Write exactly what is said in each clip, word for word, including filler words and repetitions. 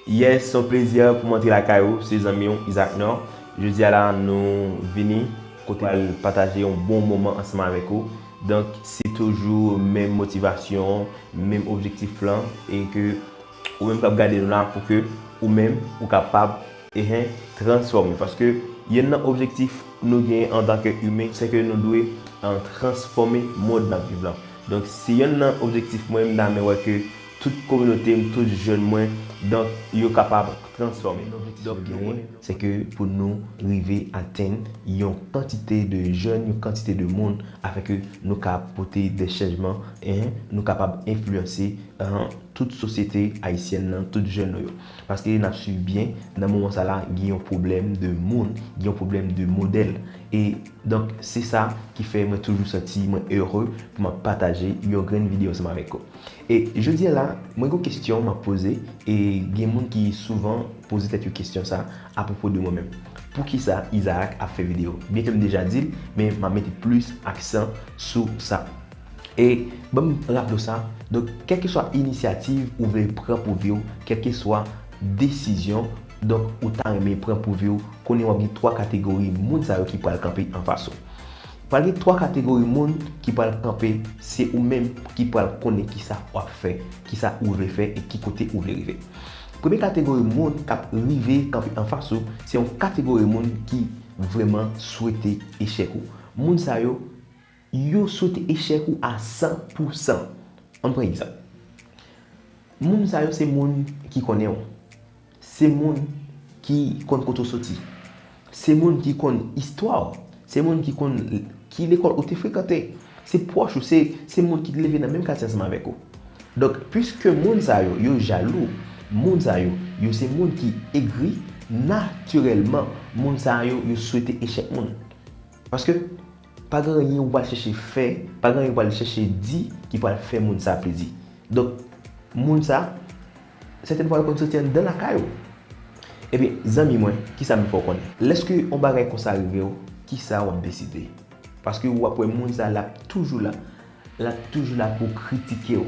Yes, se yon plezi pou m antre lakay ou, se zanmi w Isaac Nord. Jodi a la, nou vini kote al pataje yon bon moman ansanm avèk ou. Donk, se toujou menm motivasyon, menm objektif lan, e ke ou menm k ap gade nou la pou ke ou menm ou kapab, ehen, transfòme. Paske yonn nan objektif nou gen antanke imen, se ke nou dwe, eh, transfòme mond n ap viv lan. Donk, se yonn nan objektif mwen, m ta renmen wè ke tout kominote m, tout jèn mwen, donk, yo kapab transfòme. Donk, se ke pou nou rive atenn yon kantite de jèn, yon kantite de moun, afin ke nou ka pote de chanjman, e nou kapab enfliyanse, eh, tout sosyete ayisyèn nan, tout jèn nou yo. Paske n ap swiv byen, nan moman sa la, gen yon pwoblèm de moun, gen yon pwoblèm de modèl. E donk, se sa ki fè mwen toujou santi mwen ere pou m ap pataje yon grenn videyo ansanm avèk ou. E jodi a la, mwen gen yon kesyon m ap poze, e gen moun ki souvan poze tèt yo kesyon sa apwopo de mwen menm. Poukisa Isaac ap fè videyo? Byenke m deja di l, men m ap mete plis aksan sou sa. E ban m raple w sa, donk, kèlkeswa inisyativ ou vle pran pou vi w, kèlkeswa desizyon, donk, ou ta renmen pran pou vi w, konnen w ap gen twa kategori moun sa yo ki pral kanpe anfas ou. Pral gen twa kategori moun ki pral kanpe, se ou menm ki pral konnen kisa w ap fè, kisa ou vle fè e ki kote ou vle rive. Premye kategori moun k ap rive kanpe anfas ou, se yon kategori moun ki vrèman swete echèk ou. Moun sa yo, yo swete echèk ou a san pou san. Ann pran egzanp. Moun sa yo se moun ki konnen w. Se moun ki konn kote w soti. Se moun ki konn istwa w. Se moun ki konn ki lekòl ou te frekante. Se pwòch ou, se, se moun ki te leve nan menm katye ansanm avèk ou. Donk, piske moun sa yo, yo jalou, moun sa yo, yo se moun ki egri, natirèlman, moun sa yo, yo swete echèk moun. Paske pa gen anyen ou pral chèche fè, pa gen anyen ou pral chèche di ki pral fè moun sa plezi. Donk, moun sa, sètèn fwa yo konn soti anndan lakay ou. Ebyen, zanmi mwen, kisa m fè w konnen? Lèske yon bagay konsa rive w, kisa w ap deside? Paske w ap wè moun sa, l ap toujou la. L ap toujou la pou kritike w.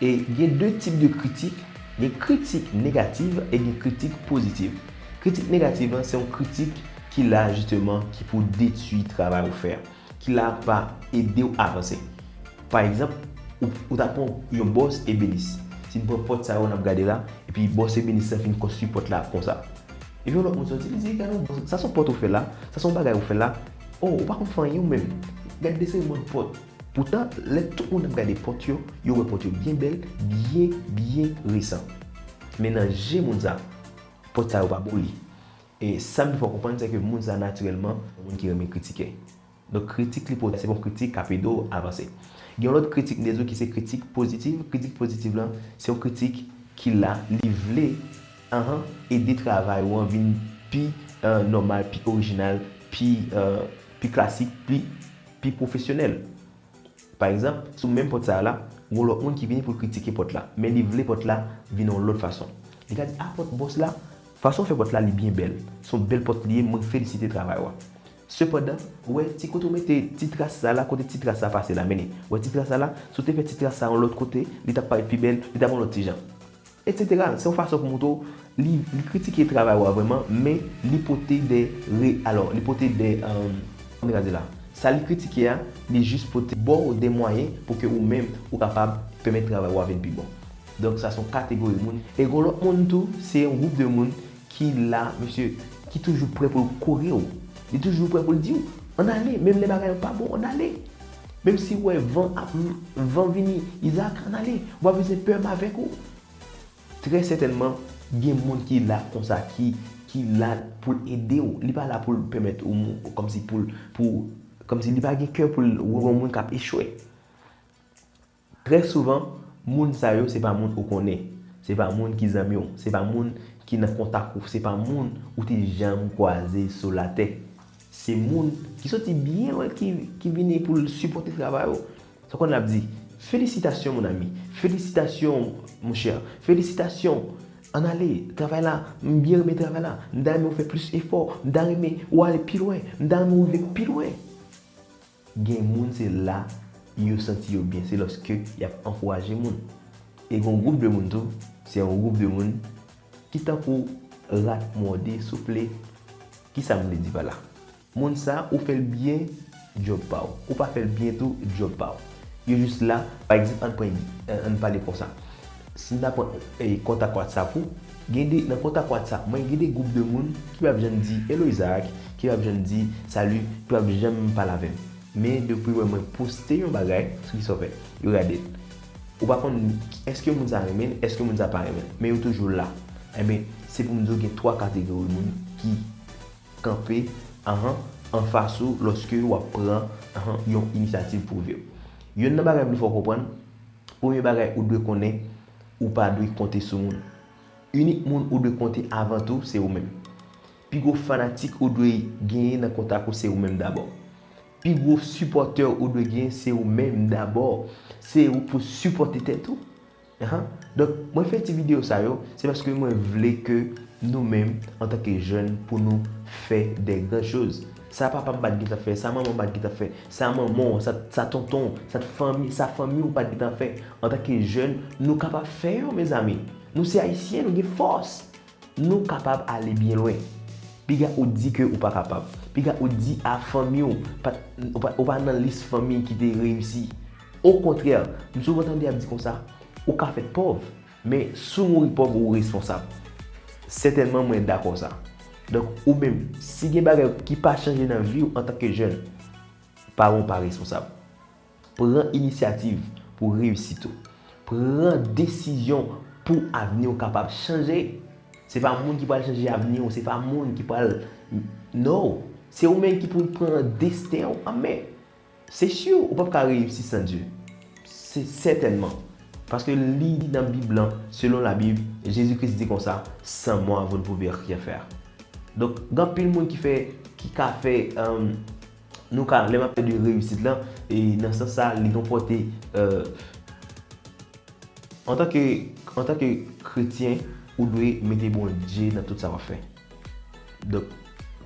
E gen de tip de kritik. Gen kritik negatif e gen kritik pozitif. Kritik negatif lan, se yon kritik ki la, jisteman, ki pou detwi travay ou fè a, ki la pa ede w avanse. Pa egzanp, ou, ou ta pran yon bòs ebenis. Si n pran pòt sa yo n ap gade la, epi bòs ebenis lan fin konstwi pòt la konsa. Epi yon lòt moun soti, li di, "Gade yon bòs, sa se yon pòt ou fè la, sa se yon bagay ou fè la. Oh, ou pa konn fè anyen ou menm. Gade de seri mòd pòt." Poutan, lè tout moun ap gade pòt yo, yo wè pòt yo byen bèl, byen, byen resan. Men nan je moun sa, pòt sa yo pa bon li. E sa m vle fè w konprann, se ke moun sa natirèlman, moun ki renmen kritike. Donk, kritik li pote, se bon kritik k ap ede w avanse. Gen yon lòt kritik m te di w ki se kritik pozitif. Kritik pozitif lan, se yon kritik ki la, li vle, ahan, ede travay ou an vin pi, eh, nòmal, pi orijinal, pi, eh, pi klasik, pi, pi pwofesyonèl. Pa egzanp, sou menm pòt sa a la, gen yon lòt moun ki vini pou l kritike pòt la, men li vle pòt la vin yon lòt fason. Li ka di, "A, pòt bòs la, fason w fè pòt la, li byen bèl. Se yon bèl pòt li ye, mwen felisite travay ou a." Sepandan, ou wè ti kote w mete ti tras sa la, kote ti tras sa pase la, mennen. Ou wè ti tras sa la, si w te fè ti tras sa yon lòt kote, li t ap parèt pi bèl, li t ap yon lòt ti jan. Etsetera. Se yon fason pou montre w, li, li kritike travay ou a vrèman, men li pote de re-, alò, li pote de, eh, kòman m ka di la? Sa li kritike a, li jis pote ba w de mwayen pou ke ou menm, ou kapab pèmèt travay ou a vin pi bon. Donk, sa se yon kategori moun. E gen lòt moun tou, se yon gwoup de moun ki la, mesye, ki toujou prè pou l kore w. Li toujou prè pou l di w, "Ann ale," menm lè bagay yo pa bon, "Ann ale." Menm si w wè van ap, van vini, "Isaac, ann ale, w ap bezwen pè m avèk ou." Trè sètènman, gen moun ki la konsa, ki, ki la pou l ede w. Li pa la pou l pèmèt ou, kòmsi pou l, pou, kòmsi li pa gen kè pou l wè yon moun k ap echwe. Trè souvan, moun sa yo, se pa moun ou konnen. Se pa moun ki zanmi w. Se pa moun ki nan kontak ou. Se pa moun ou te janm kwaze sou latè. Se moun ki soti byen lwen ki, ki vini pou l sipòte travay ou. Sa w konn ap di, "Felisitasyon, mon ami. Felisitasyon, monchè. Felisitasyon. Ann ale, travay la, m byen renmen travay la. M ta renmen w fè plis efò. M ta renmen ou ale pi lwen. M ta renmen w rive pi lwen." Gen moun, se la yo santi yo byen, se lòske y ap ankouraje moun. E gen yon gwoup de moun tou, se yon gwoup de moun Ki tankou rat mòde, soufle. Kisa m vle di pa la? Moun sa, ou fè l byen, djòb pa w. Ou pa fè l byen tou, djòb pa w. Yo jis la, pa egzanp, ann pran, ann pale konsa. Si n ta pran, eh, kontak WhatsApp ou, gen de, nan kontak WhatsApp mwen, gen de gwoup de moun ki p ap janm di "Hello Isaac", ki p ap janm di "Salut", ki p ap janm pale avè m. Men depi wè mwen poste yon bagay, se kisa w fè? Yo gade l. Ou pa konn èske moun sa renmen l, èske moun sa pa renmen l. Men yo toujou la. Enben, se pou m di w gen twa kategori moun ki kanpe, ahan, anfas ou lòske w ap pran, ahan, yon inisyativ pou viv. Youn nan bagay m vle fè w konprann, premye bagay ou dwe konnen, ou pa dwe konte sou moun. Inik moun ou dwe konte avan tou, se ou menm. Pi gwo fanatik ou dwe genyen nan kontak ou, se ou menm dabò. Pi gwo sipòtè ou dwe genyen, se ou menm dabò. Se ou pou sipòte tèt ou. Ahan. Donk, mwen fè ti videyo sa yo, se paske mwen vle ke nou menm, antanke jèn, pou nou fè de gran choz. Sa papa m pa t gentan fè, sa manman m pa t gentan fè, sa manman w, sa, sa tonton w, sa fanmi, sa fanmi w pa t gentan fè. Antanke jèn, nou kapab fè yo, mezanmi. Nou se Ayisyen, nou gen fòs. Nou kapab ale byen lwen. Piga ou di ke ou pa kapab. Piga ou di a fanmi w, pa, ou pa, ou pa nan lis fanmi ki te reyisi. Okontrè, m souvan tande y ap di konsa, ou ka fèt pòv, men si w mouri pòv, ou responsab. Sètènman, mwen dakò sa. Donk, ou menm, si gen bagay ki pa chanje nan vi w antanke jèn, pa bon, pa responsab. Pran inisyativ pou reyisit ou. Pran desizyon pou avni w kapab chanje. Se pa moun ki pral chanje avni w, se pa moun ki pral, no. Se ou menm ki pou pran desten w an men. Se si, ou p ap ka reyisi san Dye. Se sètènman. Paske li di nan Bib lan, selon Labib, Jezi Kris di konsa, "Sans moi, vous ne pouvez rien faire." Donk, gen anpil moun ki fè, ki ka fè, um, nou ka, lè m ap pale de reyisit lan, e nan sans sa, li konpòte, euh, antanke, antanke kretyen, ou dwe mete Bondye nan tout sa w ap fè. Donk,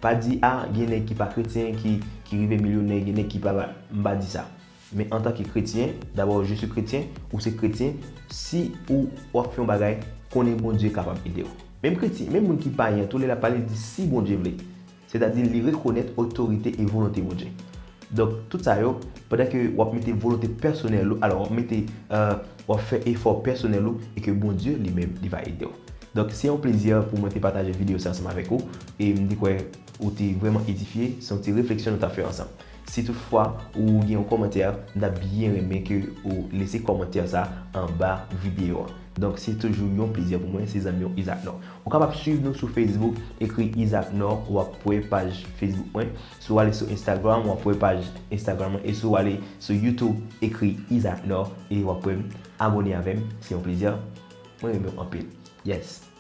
pa di, "A, gen nèg ki pa kretyen, ki, ki rive milyonè, gen nèg ki pa," m pa di sa. Men antanke kretyen, dabò, je suis chrétien, ou se kretyen, si ou, w ap fè yon bagay, konnen Bondye kapab ede w. Menm kretyen, menm moun ki payen, tou lè l ap pale, li di, "Si Bondye vle." Sètadi, li rekonèt otorite e volonte Bondye. Donk, tout sa yo, pandan ke w ap mete volonte pèsonèl ou, alò, w ap mete, euh, w ap fè efò pèsonèl ou, e ke Bondye li menm, li va ede w. Donk, se yon plezi pou mwen te pataje videyo sa ansanm avèk ou, e m te kwè ou te vrèman edifye, se yon ti refleksyon nou t ap fè ansanm. Si toutfwa ou gen yon kòmantè, m ta byen renmen ke ou lese kòmantè sa anba videyo a. Donk, se toujou yon plezi pou mwen, se zanmi w Isaac Nord. Ou kapab swiv nou sou Facebook, ekri Isaac Nord, w ap wè paj Facebook mwen. Si w ale sou Instagram, w ap wè paj Instagram mwen. E si w ale sou YouTube, ekri Isaac Nord, e w ap wè m. Abòne avè m, se yon plezi. Mwen renmen w anpil. Yes.